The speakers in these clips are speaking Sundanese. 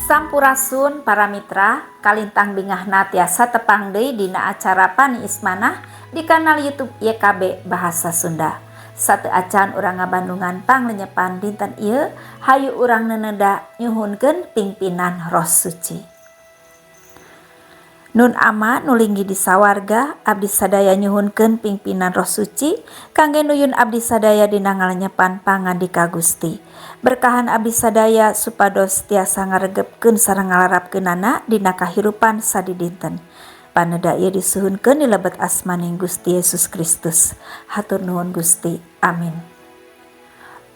Sampurasun para mitra, kalintang bingahna tiasa tepang deui dina acara Paniis Manah di kanal YouTube YKB Bahasa Sunda. Satu acan urang ngabandungan panglenyepan dinten ieu, hayu urang neneda nyuhunkeun pimpinan Roh Suci. Nun Ama nu linggih di sawarga, abdi sadaya nyuhunkeun pimpinan Roh Suci kangge nuyun abdi sadaya dina ngalenyepan pangandika Gusti. Berkahan abdi sadaya supados tiasa ngaregepkeun sareng ngalarapkeunana dina kahirupan sadidinten. Paneda ieu disuhunkeun di lebet asmaning Gusti Yesus Kristus. Hatur nuhun Gusti. Amin.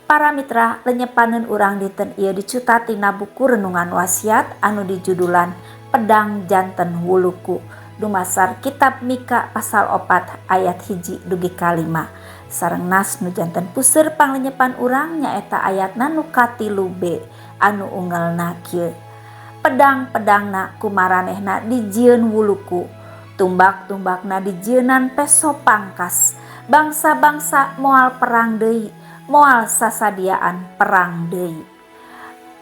Para mitra, lenyepaneun urang dinten ieu dicuta tina buku Renungan Wasiat anu dijudulan Pedang Janten Wuluku, dumasar kitab Mika pasal 4 ayat 1 dugi ka 5. Sareng nas nu janten puseur panglenyepan urang nyaeta ayatna nu ka-3b anu ungelna kieu. Pedang-pedangna kumaranehna dijieun wuluku, tumbak-tumbakna dijieunan peso pangkas. Bangsa-bangsa moal perang deui, moal sasadiaan perang deui.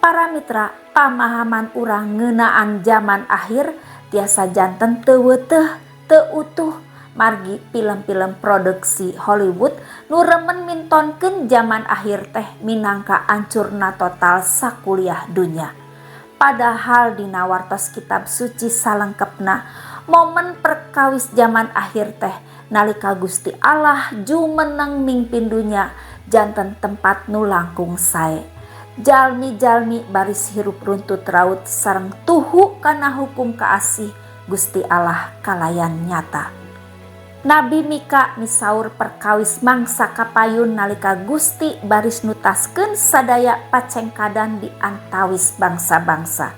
Para mitra, pamahaman urang ngeunaan zaman akhir tiasa janten teu weuteuh, teu utuh margi film-film produksi Hollywood nu remen mintonkeun zaman akhir teh minangka ancurna total sakuliah dunya. Padahal dina wartos kitab suci salengkepna, momen perkawis zaman akhir teh nalika Gusti Allah jumeneng mingpin dunya janten tempat nu langkung sae. Jalmi-jalmi baris hirup runtut raut sareng tuhu kana hukum kaasih Gusti Allah kalayan nyata. Nabi Mika misaur perkawis mangsa kapayun nalika Gusti baris nutaskeun sadaya pacengkadan di antawis bangsa-bangsa.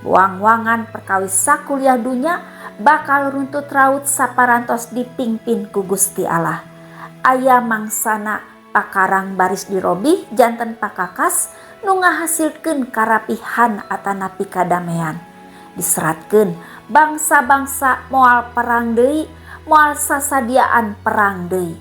Wang-wangan perkawis sakuliah dunya bakal runtut raut saparantos dipingpin ku Gusti Allah. Aya mangsana pakarang baris dirobih janten pakakas nu ngahasilkeun karapihan atanapi kadamean. Diseratkeun bangsa-bangsa moal perang deui, moal sasadiaan perang deui.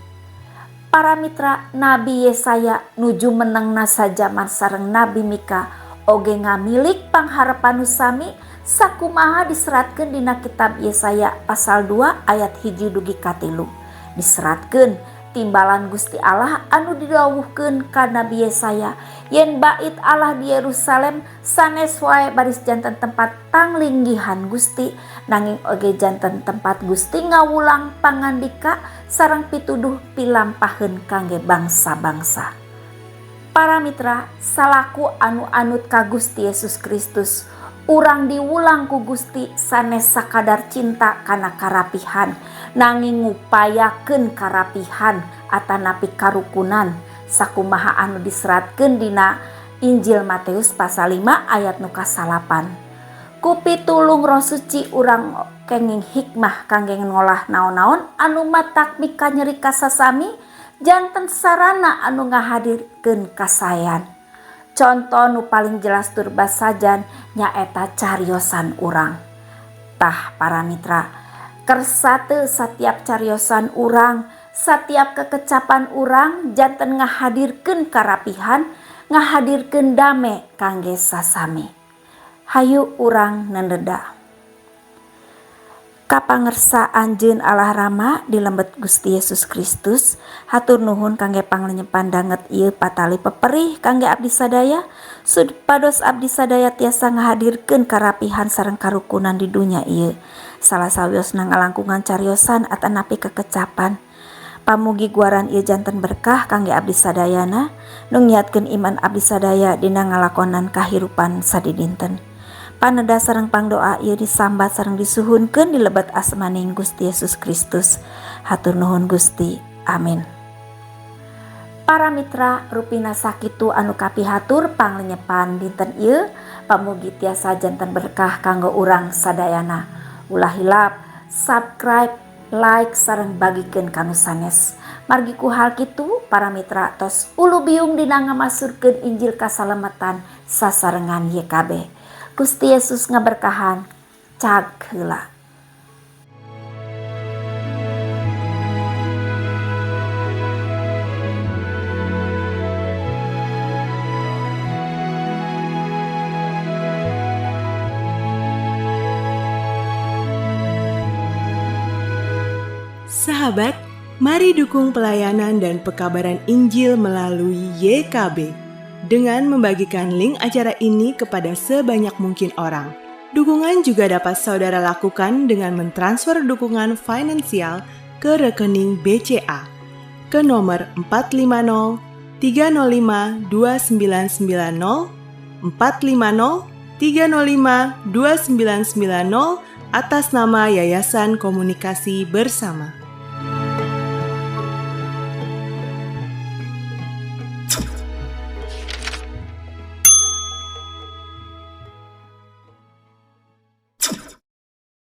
Para mitra, Nabi Yesaya nuju menengna sajaman sareng Nabi Mika oge ngamilik pangharepan nu sami sakumaha diseratkeun dina kitab Yesaya pasal 2 ayat 1 dugi ka 3. Diseratkeun timbalan Gusti Allah anu didawuhkeun ka Nabi Yesaya yen bait Allah di Yerusalem sanes wae baris janten tempat panglinggihan Gusti, nanging oge janten tempat Gusti ngawulang pangandika sareng pituduh pilampaheun kangge bangsa-bangsa. Para mitra, salaku anu anut ka Gusti Yesus Kristus, urang diwulang ku Gusti sanes sakadar cinta kana karapihan, nanging ngupayakeun karapihan atanapi karukunan sakumaha anu diseratkeun dina Injil Matius pasal 5 ayat nu ka-9. Ku pitulung Roh Suci urang kenging hikmah kangge ngolah naon-naon anu matak mikanyeri ka sasami janten sarana anu ngahadirkeun kasaean. Conto nu paling jelas tur basajan nyaeta cariosan urang. Tah para mitra, kersa teu satiap cariosan urang, satiap kekecapan urang janten ngahadirkeun karapihan, ngahadirkeun dame kangge sasami. Hayu urang neneda. Kapangersa anjeun Allah Rama di lembet Gusti Yesus Kristus, hatur nuhun kangge panglenyepan danget ieu patali peperih kangge abdi sadaya, supados abdi sadaya tiasa ngahadirkeun karapihan sareng karukunan di dunya ieu. Salah sawiosna ngalangkungan cariosan atanapi kekecapan. Pamugi guaran ieu janten berkah kangge abdi sadayana, nu ngiatkeun iman abdi sadaya dina ngalakonan kahirupan sadidinten. Paneda sareng pangdoa ieu disambat sareng disuhunkeun di lebet asmaning Gusti Yesus Kristus. Hatur nuhun Gusti. Amin. Para mitra, rupina sakitu anu kapihatur panglenyepan dinten ieu, pamugi tiasa janten berkah kanggo urang sadayana. Ulah hilap subscribe, like sareng bagikeun ka nu sanes. Margi ku hal kitu para mitra tos ulu biung dina ngamasurkeun Injil kasalamatan sasarengan YKB. Gusti Yesus ngaberkahan. Cag heula. Sahabat, mari dukung pelayanan dan pekabaran Injil melalui YKB dengan membagikan link acara ini kepada sebanyak mungkin orang. Dukungan juga dapat saudara lakukan dengan mentransfer dukungan finansial ke rekening BCA ke nomor 450 305 2990 450 305 2990 atas nama Yayasan Komunikasi Bersama.